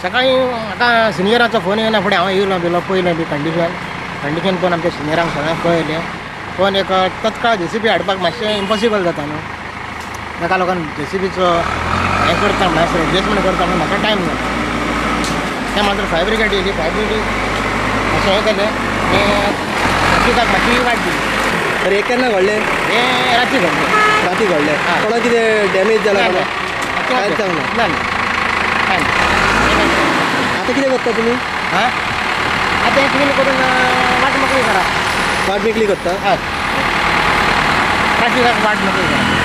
सकाळीं म्हाका सिनियराचो फोन येयना फुडें हांव येयलो बिलो पळयलें बी कंडिशन पळोवन आमच्या सिनियरांक सगळ्यांक कळयलें. पण एक तत्काळ जेसीबी हाडपाक मातशें इम्पॉसिबल जाता न्हू, ताका लागून जेसीबीचो हें करता म्हणल्यार एडजस्टमेंट करता म्हणल्यार म्हाका टायम जाता. त्या मात्र फायर ब्रिगेड येयली, फायर ब्रिगेड मातशें हें केलें आनी ट्राफिकाक मातशी वाट दिली. तर हे केन्ना घडलें? हें राती घडलें. राती घडलें. कोणाक कितें डॅमेज जाला? कांयच जावंक ना. आतां कितें करता तुमी? हां, आतां हें क्लीन करून वाट मेकळी करा. वाट मेकळी करता? हय, ट्राफिकाक वाट मेकळी करा.